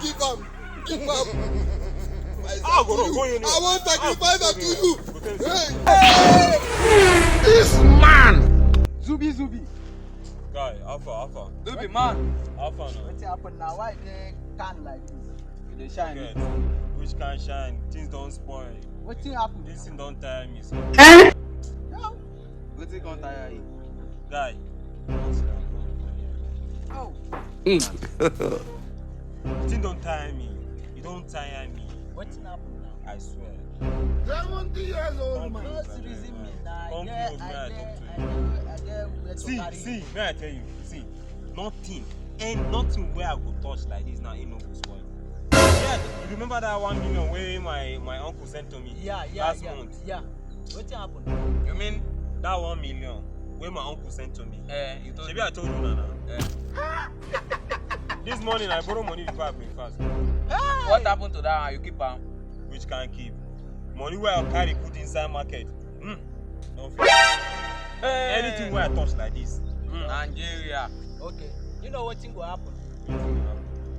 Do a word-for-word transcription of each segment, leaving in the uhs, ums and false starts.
Give am. Give am. I go run, go in. I wan sacrifice am to you. Hey. This man. Zubi, Zubi. Guy, how far, how far? Zubi, man. How far now? Wetin happen now? Why you dey tan like this? You dey shine. Which kind shine? Things don spoil. Wetin happen? This thing don tire me so. Eh? Wetin come tire you? Guy. Oh. Wetin don tire me? You don tire me. Wetin happen now? I swear. Seventy years old man. Just reason me now. Come close, may I talk to you. See, see, may I tell you? See, nothing, and nothing wey I go touch like this now, e no go spoil. Yeah, you remember that one million wey my, my uncle sent to me last month? Yeah, yeah, yeah, yeah. Wetin happen? You mean that one million wey my uncle sent to me? Eh, you told me. Shebi I told you na na. Eh. This morning I borrow money before I breakfast. Hey! What happened to that one? You keep am? Which kind keep? Money wey I carry put inside market. Hmm. Don finish. Hey! Anything wey I touch like this. Hmm. Nigeria. Okay. You know wetin go happen?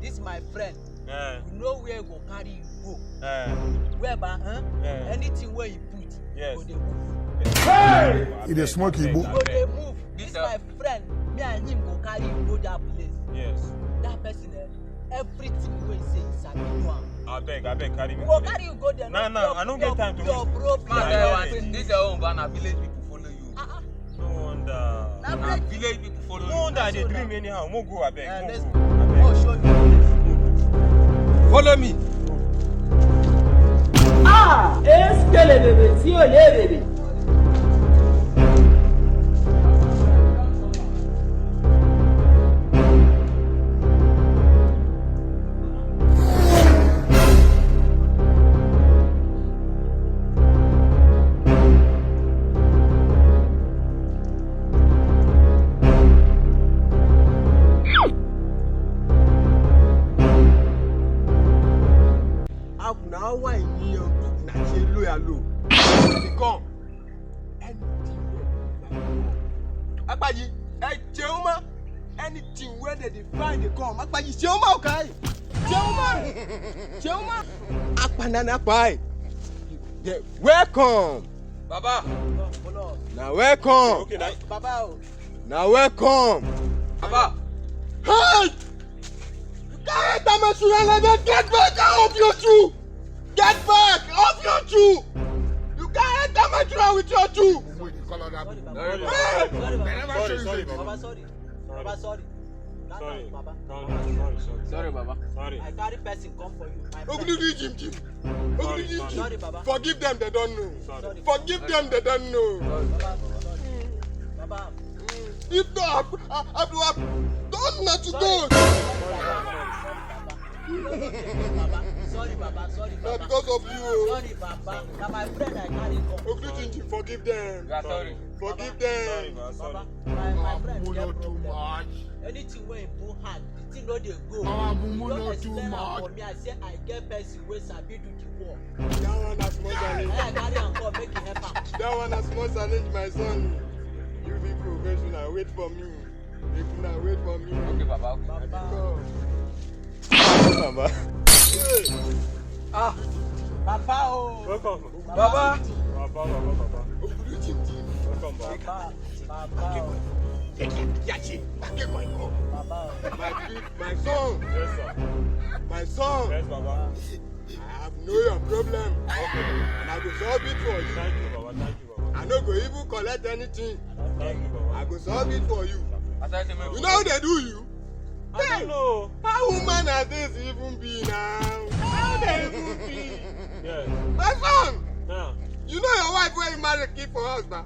This my friend. Eh. We know where go carry you go. Eh. Whereby, huh? Eh. Anything where you put, yes, go dey move. Hey! You dey smoke Igbo? Go dey move. This my friend, me and him go carry you go that place. Yes. That person, eh, everything wey he say, he sabi do am. Abeg, abeg, carry me. We go carry you go there. Nah, nah, I no get time to waste. Your problem. Man, this your own, but na village people follow you. Ah, ah. No wonder. Na village people follow you. No wonder I dey dream anyhow. Mo go, abeg. Mo go. Abeg. Follow me. Ah, eskelebebe tí ò lè bèbè. How na why you na say loyal o? Come. Anything wey dey find dey come. Agbaji, ẹ jẹun mọ́. Anything wey dey dey find dey come. Agbaji, jẹun mọ́ o kai. Jẹun mọ́. Jẹun mọ́. Apanana pai. Yeah, welcome. Baba. Na welcome. Okay, na. Baba o. Na welcome. Baba. Hey! You can't enter my children like that. Get back off your shoe. Get back off your shoe. You can't enter my children with your shoe. Hey! Sorry, sorry, sorry, Baba. Baba, sorry. Baba, sorry. Sorry. Baba. Sorry, sorry. Sorry, Baba. Sorry. I carry person come for you. My friend. Ogidi Jim Jim. Ogidi Jim Jim. Sorry, Baba. Forgive them, they don't know. Sorry. Forgive them, they don't know. Sorry, Baba. Sorry. Baba. If not, I, I, I, I don't know to go. Sorry, Baba. Sorry, Baba. Sorry, Baba. Not because of you. Sorry, Baba. Now my friend, I carry come. Ogidi Jim Jim, forgive them. You are sorry. Forgive them. Sorry, man. Sorry. Baba, my, my friend get problem. Anything wey he put hand, the thing no dey go. Our mumu no too much. Just explain am for me. I say I get person wey sabi do the work. That one na small challenge. Hey, I carry am come, make e help am. That one na small challenge, my son. You be professional. Wait for me. Make una wait for me. Okay, Baba. Okay. Baba. Baba. Ah, Baba o. Welcome. Baba. Baba, Baba, Baba. Welcome back. Baba. Baba. Baba. My, my son. Yes, sir. My son. Yes, Baba. I have know your problem. Okay. And I go solve it for you. Thank you, Baba. Thank you, Baba. I no go even collect anything. Thank you, Baba. I go solve it for you. As I say, my— You know how they do you? I don't know. How woman as this even be now? How they even be? Yes. My son, yeah, you know your wife wey you marry keep for house now.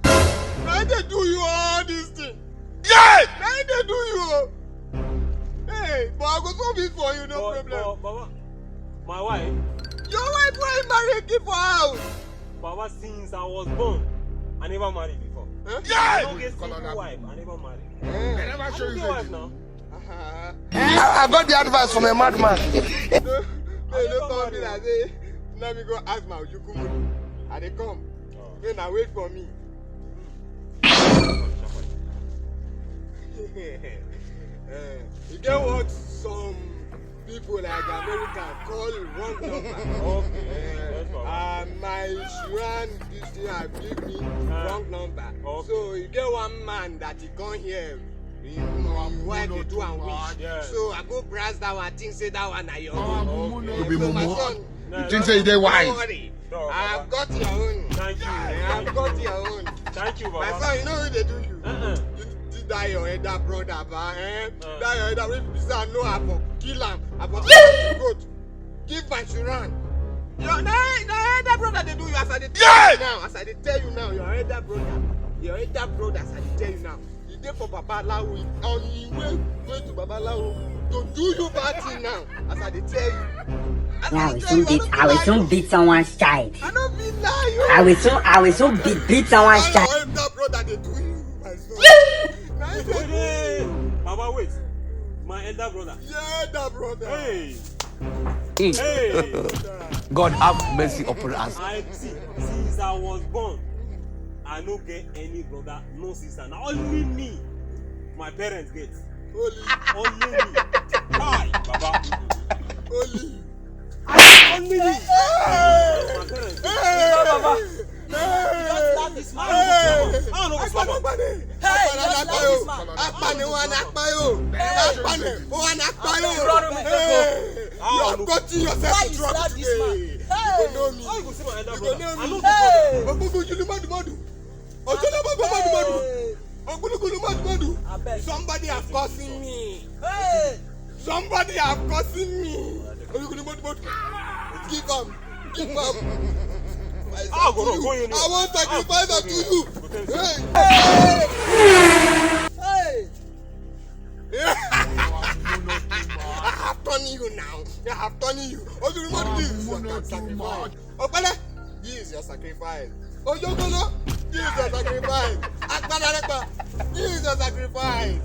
Na they do you all this thing. Yes! Na they do you o. Hey, but I go solve it for you, no problem. But, but, Baba, my wife? Your wife wey you marry keep for house. Baba, since I was born, I never married before. Eh? Yes! I no get single wife, I never married. Eh. I never show you wife now. Uh-huh. I, I got the advice from a madman. No, no, no, come be like say, let me go ask my Ojuku money. I dey come. Oh. Then I wait for me. Eh, you get what some People like America call wrong number. Okay. Uh, my Shuran this thing have give me wrong number. Okay. So you get one man that he come here. Him wife dey do am wish. Yeah. So I go browse that one, think say that one na your own. Okay. You be mumu. So my son, you think say you dey wise? Don't worry. I've got your own. Thank you. I've got your own. Thank you, Baba. My son, you know who dey do you? Uh-uh. You see that your elder brother, ba, eh? Uh. That your elder, if you say no, I for kill am. I for kill am to goat. Give my Shuran. Your na, na elder brother dey do you as I dey tell you now. As I dey tell you now, your elder brother, your elder brother, as I dey tell you now, he dey for Babalawo on him way going to Babalawo to do you bad thing now. As I dey tell you. As I dey tell you, I no fit lie you. I will soon beat someone's child. I no fit lie you. I will soon, I will soon beat, beat someone's child. Your elder brother dey do you, my son. Wait, wait, wait. Baba, wait. My elder brother. Your elder brother. Hey. Hey. God have mercy upon us. I see. Since I was born, I no get any brother, no sister. Na only me my parents get. Only me. Hi, Baba. Only you. Only me. My parents. Hey. Baba. Hey. You just slap this man. Hey. I don't know what's wrong. Hey, you just slap this man. Apani wa na pa yo. Apani wa na pa yo. Hey. You are cutting yourself to trouble today. You go know me. How you go see my elder brother? You go know me. Hey. Ogungun, you madu madu. Ojúlé gbogbo mọ́dùmọ́dù. Ogúlúgúlú mọ́dùmọ́dù. Abeg. Somebody have causing me. Hey. Somebody have causing me. Ogúlúgúlú mọ́dùmọ́dù. Give am. Give am. I go to you. I wan sacrifice am to you. Hey. Hey. I have turned you now. I have turned you. Ogúlúgúlú mọ́dùmọ́dù. This is your sacrifice. Opele, this is your sacrifice. Ojogolo, this is your sacrifice. Agbadaregba, this is your sacrifice.